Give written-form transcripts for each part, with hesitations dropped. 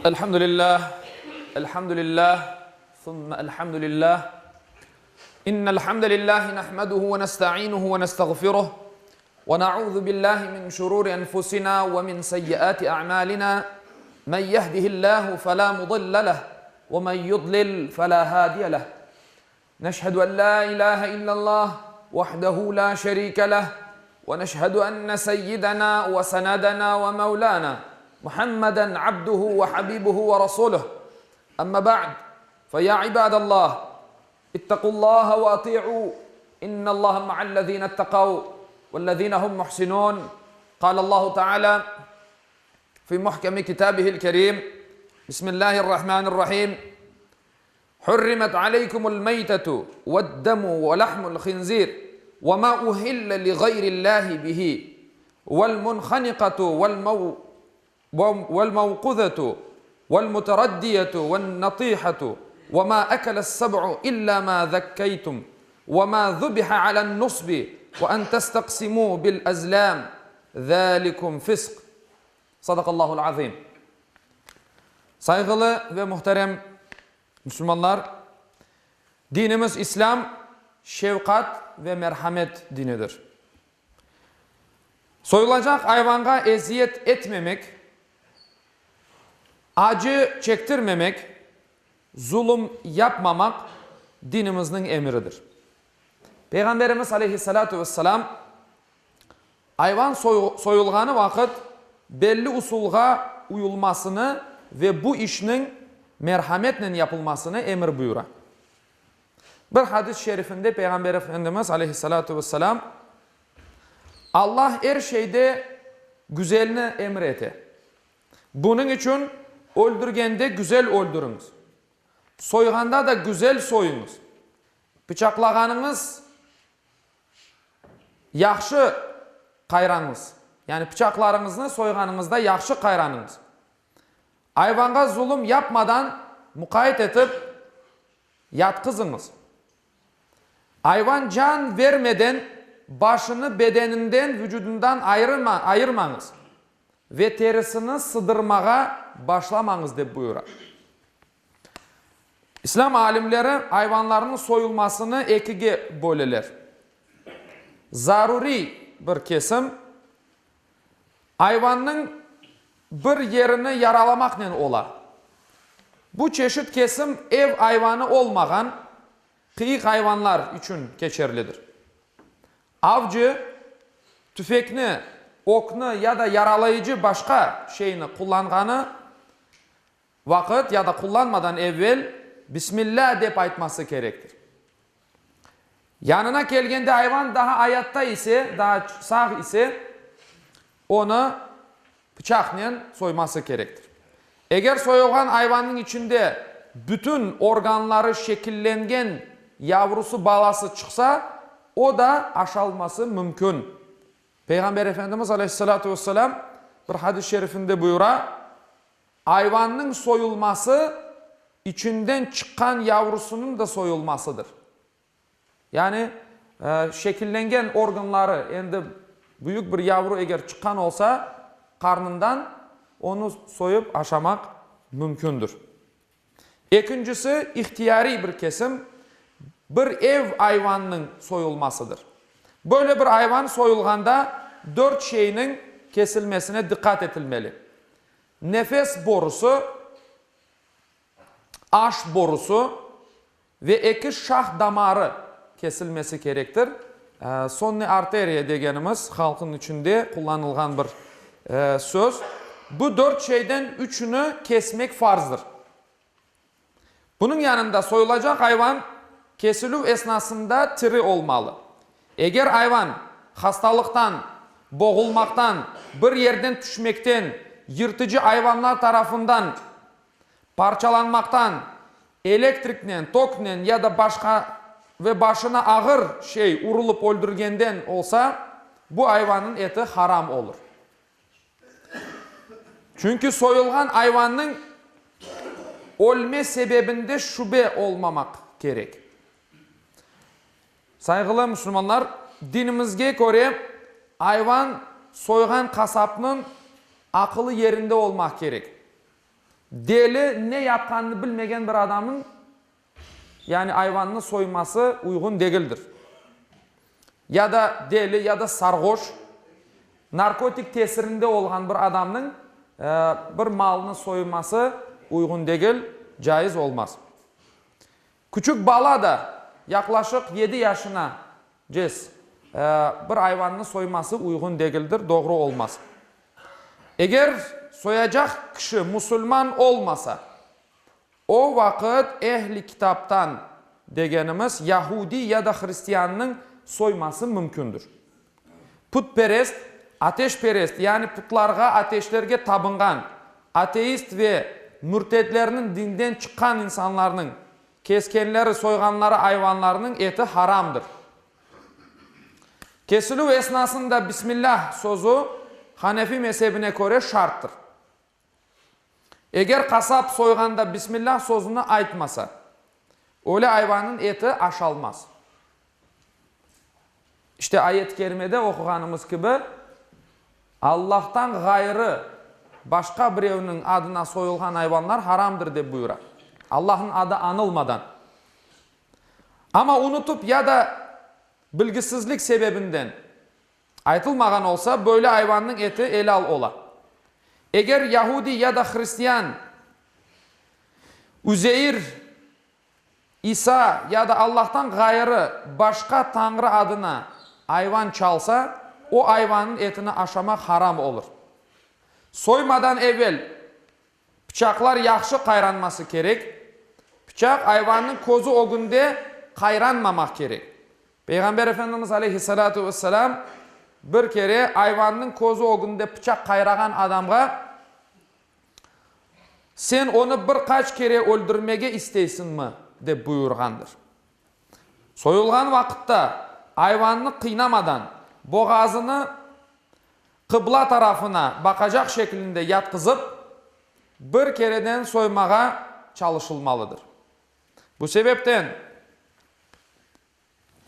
Elhamdülillah, elhamdülillah, thumma elhamdülillah. İnnel hamdelellahi nahmeduhu ve nestainuhu ve nestağfiruh. Ve na'udhu billahi min şururi enfusina ve min seyyiati a'malina. Men yehdihillahu fela mudille leh ve men yudlil fela hadiye leh. Neşhedü en la ilahe illallah vahdehu la şerike leh ve neşhedü enne seyyidena ve senedena ve mevlana Muhammeden abduhu ve habibuhu ve rasuluh. Amma ba'd, fe ya ibadallah, ittaqullaha ve ati'u, innallaha ma'allezine ittekav vellezine hum muhsinun. Kâlallahu Teala fi muhkemi kitabihil kerim. Bismillahirrahmanirrahim. Hurrimet aleykumul meytetu ve'd-demu ve lahmul hinzir ve ma uhille li gayrillahi bihi vel munhanikatu vel mevkuzetu vel muteraddiyetu ven natihatu ve ma ekeles-seb'u illa ma zekkeytum ve ma zubiha alen-nusbi ve en testaqsimu bil ezlam zalikum fisk. Sadakallahul azim. Sayğılı ve muhterem Müslümanlar, dinimiz İslâm şefqat ve merhamet dinidir. Soyulacaq ayvanğa eziyet etmemek, acı çektirmemek, zulum yapmamaq dinimizniñ emiridir. Peyğamberimiz aleyhissalâtu vesselâm Ayvan soyulğanı vaqıt belli usulğa uyulmasını ve bu işniñ merhametnen yapılmasını emir buyura. Bir hadis-i şerifinde Peyğamber Efendimiz aleyhissalâtu vesselâm, Allah er şeyde güzelni emir ete. Bunıñ içün öldürgende güzel öldüriñiz. Soyğanda da güzel soyuñız. Pıçaqlağanıñız Yahşı qayrañız, yani pıçaqlarıñıznı soyğanıñızda yahşı qayranıñız. Ayvanğa zulum yapmadan muqayt etip yatqızıñız. Ayvan can vermeden başını bedeninden, vücudından ayırmañız ve terisini sıdırmağa başlamañız, dep buyura. İslâm alimleri ayvanlarnıñ soyulmasını ekige böleler, zaruriy bir kesim, ayvannıñ bir yerini yaralamaqnen ola. Bu çeşit kesim ev ayvanı olmağan qıyıq ayvanlar içün keçerlidir. Avcı, tüfekni, oknı ya da yaralayıcı başqa şeyni qullanğanı Vaqıt ya da qullanmadan evvel Bismillâ dep aytması kerektir. Yanına kelgende ayvan daha ayatta ise, daa sağ ise, onı pıçaqnen soyması kerektir. Eger soyulğan ayvannıñ içinde bütün organları şekillengen yavrusı, balası çıqsa, o da aşalması mümkün. Peyğamber Efendimiz aleyhissalâtu vesselâm bir hadis-i şerifinde buyura, Ayvannıñ soyulması, içinden çıqqan yavrusınıñ da soyulmasıdır. Yani, şekillengen organları, endi büyük bir yavru eger çıqqan olsa, qarnından, onı soyıp aşamaq mümkündir. Ekincisi, ihtiyariy bir kesim, bir ev ayvannıñ soyulmasıdır. Böyle bir ayvan soyulğanda dört şeyniñ kesilmesine diqqat etilmeli, nefes borusı, aş borusı ve eki şah damarı kesilmesi kerektir. Sonnıy arteriya degenimiz halqnıñ içinde qullanılğan bir söz. Bu dört şeyden üçüni kesmek farzdır. Bunıñ yanında soyulacaq ayvan kesilüv esnasında tiri olmalı. Eger ayvan hastalıqtan, boğulmaqtan, bir yerden tüşmekten, yırtıcı ayvanlar tarafından parçalanmaqtan, elektriknen, toknen ya da başqa ve başına ağır şey urulıp öldürgenden olsa, bu ayvannıñ eti haram olur. Çünki soyulğan ayvannıñ ölme sebebinde şübe olmamaq kerek. Sayğılı musulmanlar, dinimizge köre, ayvan soyğan qasapnıñ aqılı yerinde olmaq kerek. Deli, ne yapqanını bilmegen bir adamnıñ, yani ayvannı soyması uyğun degildir. Ya da deli, ya da sarğoş, narkotik tesirinde olğan bir adamnıñ bir malnı soyması uyğun degil, caiz olmaz. Küçük bala da, yaqlaşıq yedi yaşına ces, bir ayvannı soyması uyğun degildir, doğru olmaz. Eger soyacaq kişi musulman olmasa, o vaqıt ehli kitaptan degenimiz yahudiy ya da hristiyannıñ soyması mümkündir. Putperest, ateşperest, yani putlarğa, ateşlerge tabınğan, ateist ve mürtedlerniñ, dinden çıqqan insanlarnıñ keskenleri, soyğanları ayvanlarnıñ eti haramdır. Kesilüv esnasında Bismillah sözü Hanefi mezebine köre şarttır. Eger qasap soyğanda Bismillah sözüni aytmasa, öyle ayvannıñ eti aşalmaz. İşte ayet-i kerimede oquğanımız kibi, Allahtan ğayrı başqa birevniñ adına soyulğan ayvanlar haramdır dep buyura. Allahnıñ adı añılmadan. Amma unutıp ya da bilgisizlik sebebinden Aytılmağan olsa, böyle ayvannıñ eti elâl ola. Eger yahudiy ya da hristian Üzeyir, İsa ya da Allahtan ğayrı başqa tañrı adına ayvan çalsa, o ayvannıñ etini aşamaq haram olur. Soymadan evel Pıçaqlar yahşı qayranması kerek. Pıçaq ayvannıñ közü ögünde qayranmamaq kerek. Peyğamber Efendimiz aleyhissalâtu vesselâm bir kere ayvannıñ közü ögünde pıçaq qayrağan adamğa, Sen onı bir qaç kere öldürmege isteysiñmi? dep buyurğandır. Soyulğan vaqıtta ayvannı qıynamadan, boğazını qıbla tarafına baqacaq şeklinde yatqızıp, bir kereden soymağa çalışılmalıdır. Bu sebepten,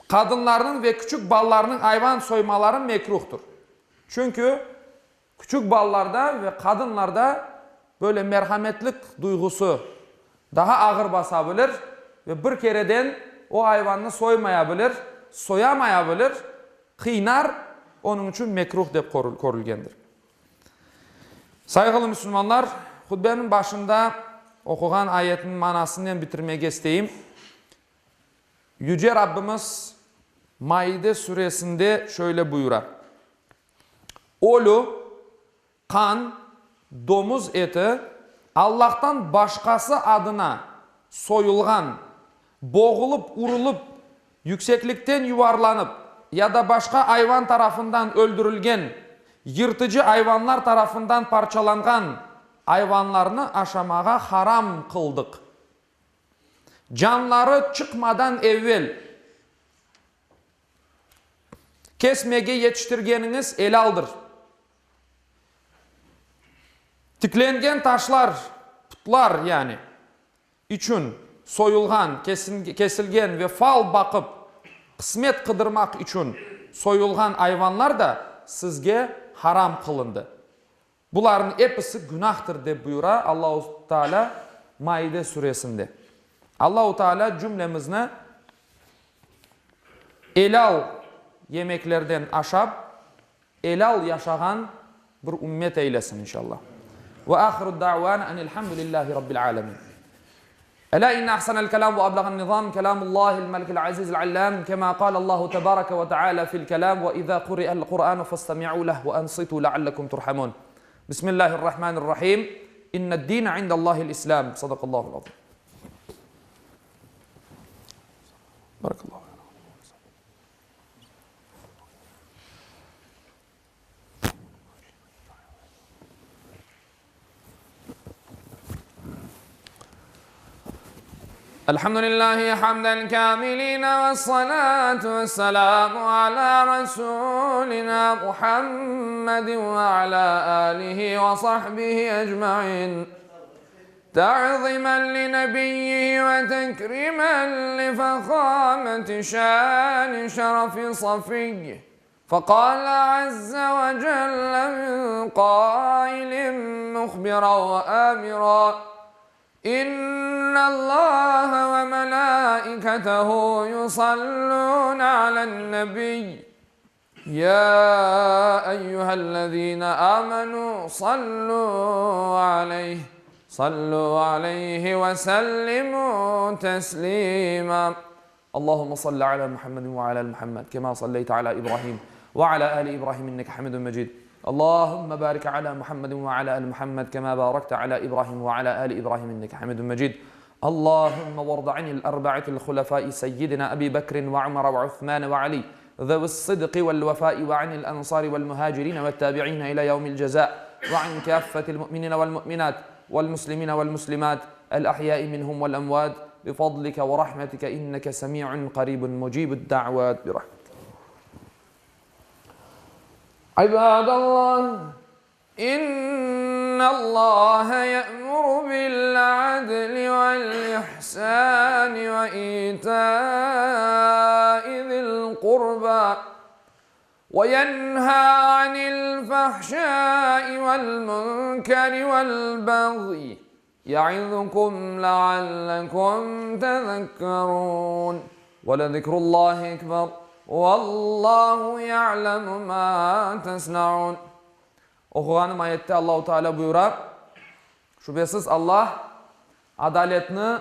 qadınlarnıñ ve küçük balalarnıñ ayvan soymaları mekruhtır. Çünki küçük balalarda ve qadınlarda böyle merhametlik duyğusı daha ağır basa bilir ve bir kereden o ayvannı soymaya bilir, soyamaya bilir, qıynar, onıñ içün mekruh dep körülgendir. Sayğılı müsülmanlar, hutbeniñ başında oquğan ayetniñ manasınen bitirmege isteyim. Yüce Rabbimiz Maide süresinde şöyle buyura, Ölü, qan, domuz eti, Allahtan başqası adına soyulğan, boğulıp, urulıp, yükseklikten yuvarlanıp ya da başqa ayvan tarafından öldürilgen, yırtıcı ayvanlar tarafından parçalanğan ayvanlarnı aşamağa haram qıldıq. Canları çıqmadan evel kesmege yetiştirgeniñiz elâldır. Tiklengen taşlar, putlar yani, içün soyulğan, kesilgen ve fal baqıp qısmet qıdırmaq içün soyulğan ayvanlar da sizge haram qılındı. Bularnıñ episi günahtır, dep buyura Allahu Teala Maide suresinde. Allahu Teala cümlemizni elâl yemeklerden aşap, elâl yaşağan bir ümmet eylesin, inşallah. Ve ahiru da'vana enelhamdülillahi rabbil alemin. Elâ inne ahsenel kelâm ve ebleğen nizâm kelâmullâhil melikil azîzil allâm kemâ kâlellâhu tebâreke ve teâlâ fil kelâm ve izâ kuri'el Kur'ânu festemi'û leh ve ansitû leallekum turhamûn. Bismillâhirrahmânirrahîm. İnned-dîne indellâhil İslâm. Sadakallâhul azîm. Barakallahu. Elhamdülillahi hamden kamiline ve salatu ve selamu ala Resulina Muhammedin ve ala alihi ve sahbihi ecmain. Ta'zimen li nebiyyihi ve tekrimen li fehameti şani şerefi safiyyi. فقال عز وجل من قائل مخبرا وآمرا إن الله وملائكته يصلون على النبي يا أيها الذين آمنوا صلوا عليه صلوا عليه وسلموا تسليما اللهم صل على محمد وعلى ال محمد كما صليت على إبراهيم وعلى آل إبراهيم إنك حميد مجيد اللهم بارك على محمد وعلى آل محمد كما باركت على إبراهيم وعلى آل إبراهيم إنك حميد مجيد اللهم وارض عن الأربعة الخلفاء سيدنا أبي بكر وعمر وعثمان وعلي ذوي الصدق والوفاء وعن الأنصار والمهاجرين والتابعين إلى يوم الجزاء وعن كافة المؤمنين والمؤمنات والمسلمين والمسلمات الأحياء منهم والأموات بفضلك ورحمتك إنك سميع قريب مجيب الدعوات برحمتك عباد الله إن الله يأمر بالعدل والإحسان وإيتاء ذي القربى وينهى عن الفحشاء والمنكر والبغي يعظكم لعلكم تذكرون ولذكر الله أكبر والله يعلم ما تصنعون Oquğanım ayette Allahu Teala buyura, Şübesiz Allah adaletni,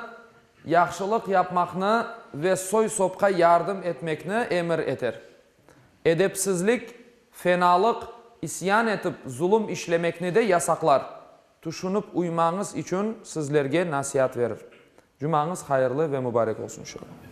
yahşılıq yapmaqnı ve soy-sopqa yardım etmekni emir eter. Edepsizlik, fenalıq, isyan etip zulum işlemekni de yasaqlar. Tüşünip uymañız içün sizlerge nasiat verir. Cumañız hayırlı ve mubarek olsun inşallah.